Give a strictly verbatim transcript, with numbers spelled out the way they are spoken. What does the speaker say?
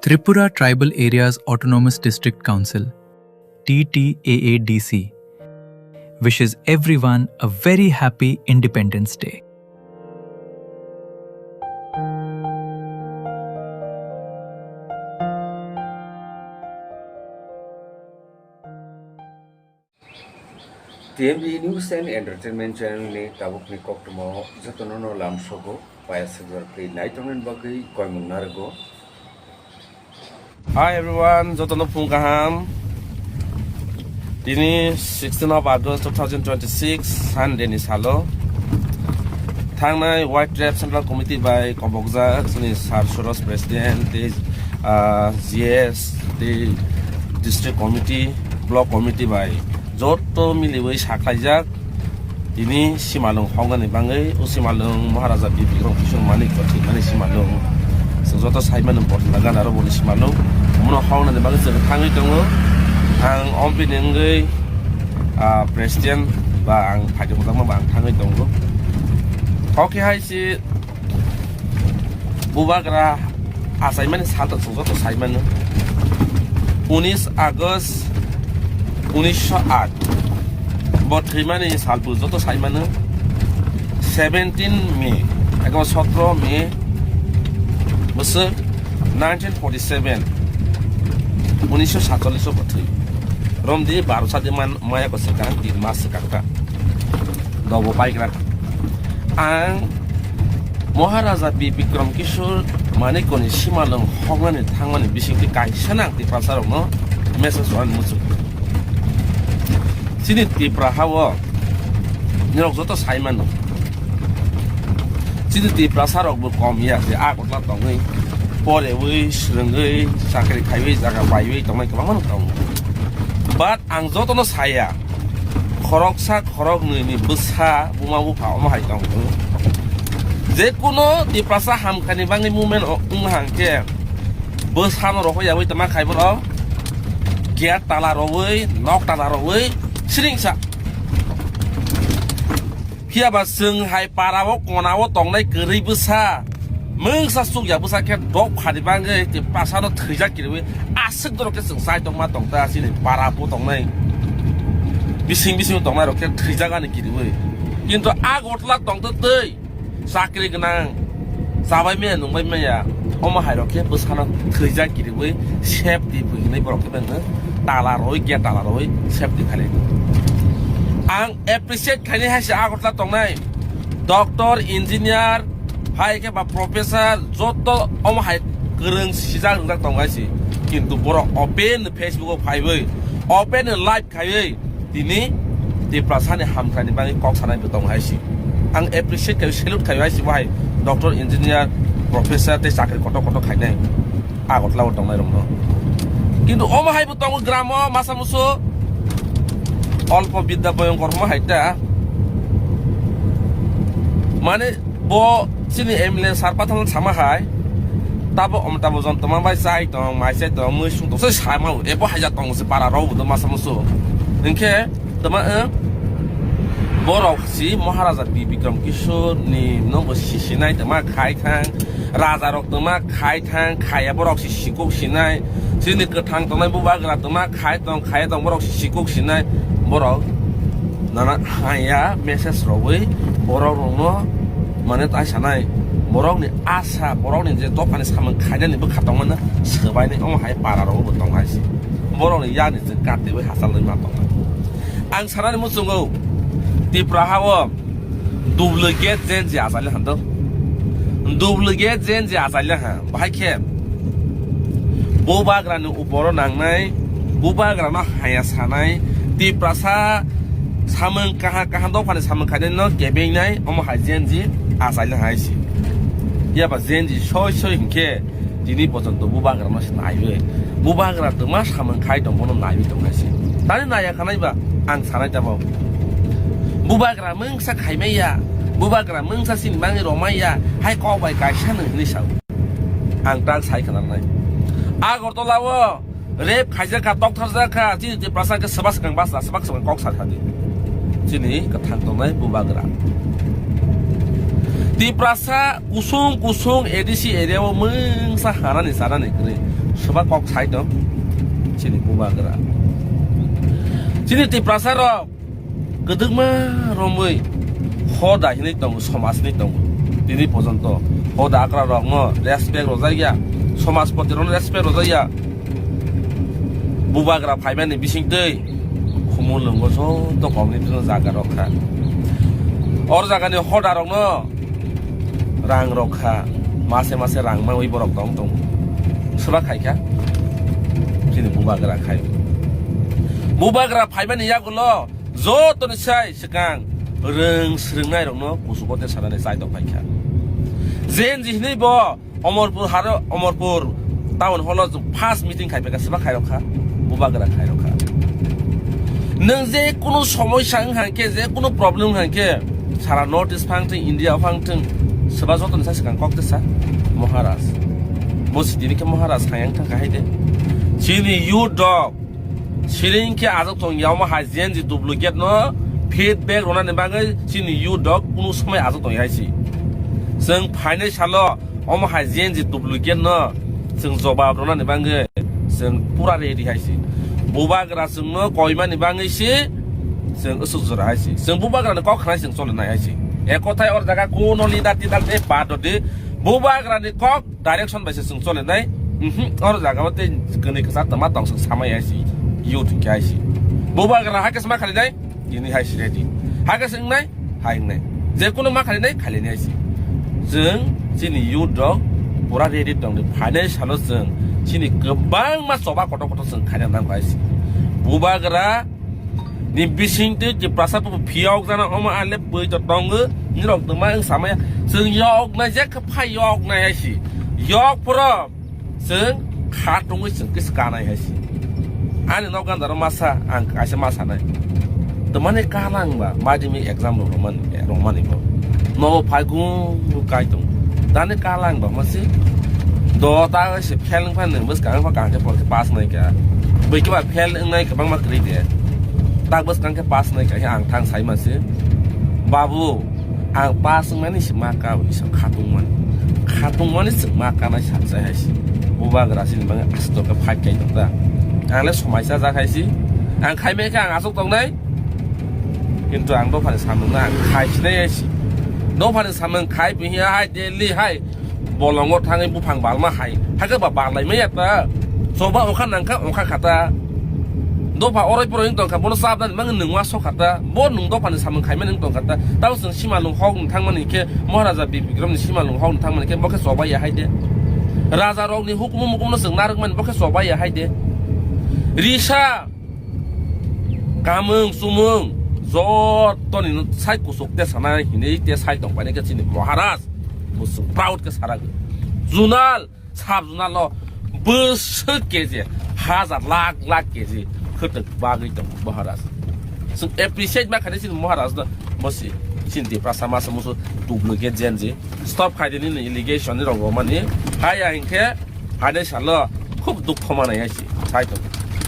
Tripura Tribal Areas Autonomous District Council, T T A A D C, wishes everyone a very happy Independence Day. T M B News and Entertainment Channel ni tabukni koktwmao jotono no lamsogo, payasajak tei naitongnani bagwi koimung narwgo. Hi everyone, jotono phung kaham. Tini sixteen of August two thousand twenty-six, Sunday ni salo. Thangnai White Tribe Central Committee bai kobokjak chini Sir Suros President tei, ah, G S tei District Committee, Block Committee bai joto miliwi sakhlaijak. Tini simalwng hoknani bagwi, o simalwng Maharaja Bir Bikram Kishore Manik thwimani simalwng. Chwng joto saimano, Bordona Gandhi aro boni simalwng. Omono hoknani bagwi chwng thangwi tongo. Ang ompini wngwi, ah, president ba ang phaidi mojangma ba ang thangwi tongo. Hoke hai si Bubagra achaimani sal to chwng joto saimano. Unis August unisho aat. Bo thwimani salbo joto saimano. Seventeen May, ego sotro May bwswk nineteen forty-seven, unisho satchollish o bo thwi. Romdi baro sadi man, maya ko swkang, tin mas swkang ta. Dobo paigra. Ang Maharaja Bir Bikram Kishore Manikni simalwng hoknani thangmani bisingtwi kaisa nang Tiprasa rokno message rwna muchung. Chini Tipra hao norok joto saimano. Chini Tiprasa rokbo kom ya se Agartala tongwi, porewi, swrwngwi, chakri khaiwi, jaga paiwi tongnai kwbangma no tongo. But ang jotono saya, khoroksa khoroknwi ni bwsa buma bupha omo hai tongo. Je kuno Tiprasa hamkani bagwi movement o wng hang khe bwsano rohoi yawi tama khai borok gate tala rogwi, nok tala rogwi siringsa. Phiya ba chwng hai para o kona o tongnai kwrwi bwsa, mungsa chukya bwsa khe dok phani bagwi Tiprasa no thwijak kiriwi aswk dorok khe chwng chai tongma tongta chini para bo tongnai, bising bising tongnai rok khe thwijak ani kiriwi. Kintu Agartala tongtwtwi chakri gwnang, chabai maya nungbai maya, omo hai rok khe bwsano thwijak kiriwi safety phuinai borok khe bangno tala roi, gate tala roi safety khainai. Ang appreciate khainai hai se Agartala tongnai doctor, engineer, hai khe ba professor, joto omo hai kwrwng sijak wngjak tongo hai se. Kintu borok open Facebook o phaiwi, open live khaiwi tini Tiprasani hamkrai ni bagwi kok sanai bo tongo hai se. Ang appreciate khai, salute khai hai se bo hai doctor, engineer, professor tei chakri kotor kotor khainai Agartala o tongnai rokno. Kintu omo hai bo tongo gramo masa musu olpo bidya boyongkor omo hai ta. Mane bo chini M L A sar pathal sama hai, tabo om tabo jon toma bai chai tong, mai chai tong, mui sung tong, sai sama ebo haja tong se para rok bo masa musu. Hinkhe toma, eh, borok si Maharaja Bir Bikram Kishore ni no bo sisinai toma khai thang, raja rok toma khai thang, khaya borok si sikok sinai, chini kwthang tongnai bubagra toma khai tong, khaya tong borok si sikok sinai, borok nana haya message rogwi borok rokno mane tai sanai, borok ni asa, borok ni je dophani samung khainani bwkha tongmani swbainai omo hai para rogo bo tong hai se. Borok ni yani je katiwi hachal ma tong. Ang sanani muchungo Tipra hao duplicate Gen Z achaili hando. Duplicate Gen Z achaili ha. Bahai khe bubagrani uporo nangnai, bubagrano haya sanai, Tiprasa samung kaha kaha dophani samung khainai no kebengnai, omo hai Gen Z achaili hai se. Yaba Gen Z soi soi hinkhe tini pochonto bubagrano se naiwi. Bubagra twma samung khai tong bono naiwi tong hai se. Tani naya khanai ba ang sanai tabo. Bubagra mungsa khaimai ya, bubagra mungsa sini mangi romai ya, hai kok bai kaisa nung hinwi sao. Ang tak sai khana nai. Agartala o rape khaijak kha, tokthar jak kha, chini Tiprasa khe swbak swkang basa, swbak swkang kok sa thani. Chini kwthang tongnai bubagra. Tiprasa kusung kusung A D C area o mungsa hanani chanani kwrwi. Soba kok sai tong, chini bubagra. Chini Tiprasa rok kwdwkma romwi hoda hinwi tongo, somaj hinwi tongo. Tini porjonto hoda akra rokno respect rwjakya, somaj poti rokno respect rwjakya. Bubagra phaimani bisingtwi khumulwngo joto community no jaga rok kha. Or jagani hoda rokno rang rok kha, mase mase rang mawi borok tong tongo. Soba khai kha, chini bubagra khai. Bubagra phaimani yagulo jotoni sai swkang rwng swrwngnai rokno kuchugo te sanani chai tong phai kha. Jen ji hinwi bo Omorpur haro, Omorpur town hall o first meeting khai phai kha, soba khai rok kha, bubagra khai rok kha. Nwng je kunu somosya wng kha khe, je kunu problem wng kha khe, sara North East phang thung, India phang thung, soba jotoni sai swkang kok te sa, Maharaj. Bo sitini khe Maharaj hayang thang kha hai de. Chini youth rok siring khe ajak tong ya, omo hai Gen Z duplicate no feedback rwnani bagwi chini youth rok kunu somoi ajak tong ya hai si. Chwng phainai salo omo hai Gen Z duplicate no chwng jobab rwnani bagwi chwng pura ready hai si. Bubagra chwngno koimani bagwi si chwng usuk jora hai si. Chwng bubagrani kok khnai chwng chole nai hai si. Ek kothai or jaga kuno leader tidar tei bad rwdi. Bubagrani kok direction bai se chwng chole nai. Mhm, or jaga o tei kwnwi kwchar tongma tong swk samai hai si. Youth hwnkhe hai si. Bubagra hai khe ma khali nai. Tini hai si ready. Hai khe se wngnai, hai wngnai. Je kunu ma khali nai, khali nai si. Chwng chini youth rok pura ready tong di. Phainai salo chwng chini kwbangma choba kotor kotor chwng khaina nang hai si. Bubagra ni bising twi Tiprasa bubu phiyok jana omo ale bwi to tongo. Nirok tongma wng samaya. Chwng yok nai je khe phai yok nai hai si. Yok phoro. Chwng kha tongwi chwng kisa kanai hai si. Ani nok gandaro masa, ang kaisa ma sanai. Twmani kalang ba, madhyamik exam rok romani, romani bo. Nobo phai gung kai tong. Tani kalang ba masi. Do ta se fail wng phan nwng bwskang pha kaham khe pass nai kha. Bwi khe ba fail wngnai kwbangma kwrwi de. Tak bwskang khe pass nai kha, ang thang sai masi. Babu, ang pass wngmani se ma ka wi sa khatung mani. Khatung mani se ma ka nai sa chai hai se. Bubagra sini bang asto khe fight kai tong ta. Ang le somai cha jak hai se. Ang khai mai khe ang asuk tong nai. Kintu ang dophani samung na ang khai sinai hai se. Dophani samung khai pihi hai Delhi hai. Bolongo thangwi buphang balma hai. Hakhe ba balai maya ta. Choba okha nangkha okha khata. Dopha oroi poroi wng tongkha, bono chabnani mangwi nwng uansuk khata. Bo nwng dophani samung khaimani wng tongkha ta. Tabo chwng simalwng hok nwng thangmani khe, Maharaja Bir Bikram ni simalwng hok nwng thangmani khe, bo khe choba ya hai de. Raja rokni hukumu mukumu no chwng narwkmani, bo khe choba ya hai de. Risa kamung chumung jotoni no sai kuchuk te sanai hinwi te sai tongpainai khe chini Maharaj. Bo chwng proud khe sara gwi. Junal, sub junal o bwswk K G, hazar lakh lakh K G khwtwk bagwi tongo Maharaj. Chwng appreciate ma khainai chini Maharaj no, bo si chini Tiprasa masa musu duplicate Gen Z. Stop khai di nini allegation ni rok romani. Haya hinkhe phainai salo khub dukho manai hai si. Sai tongo.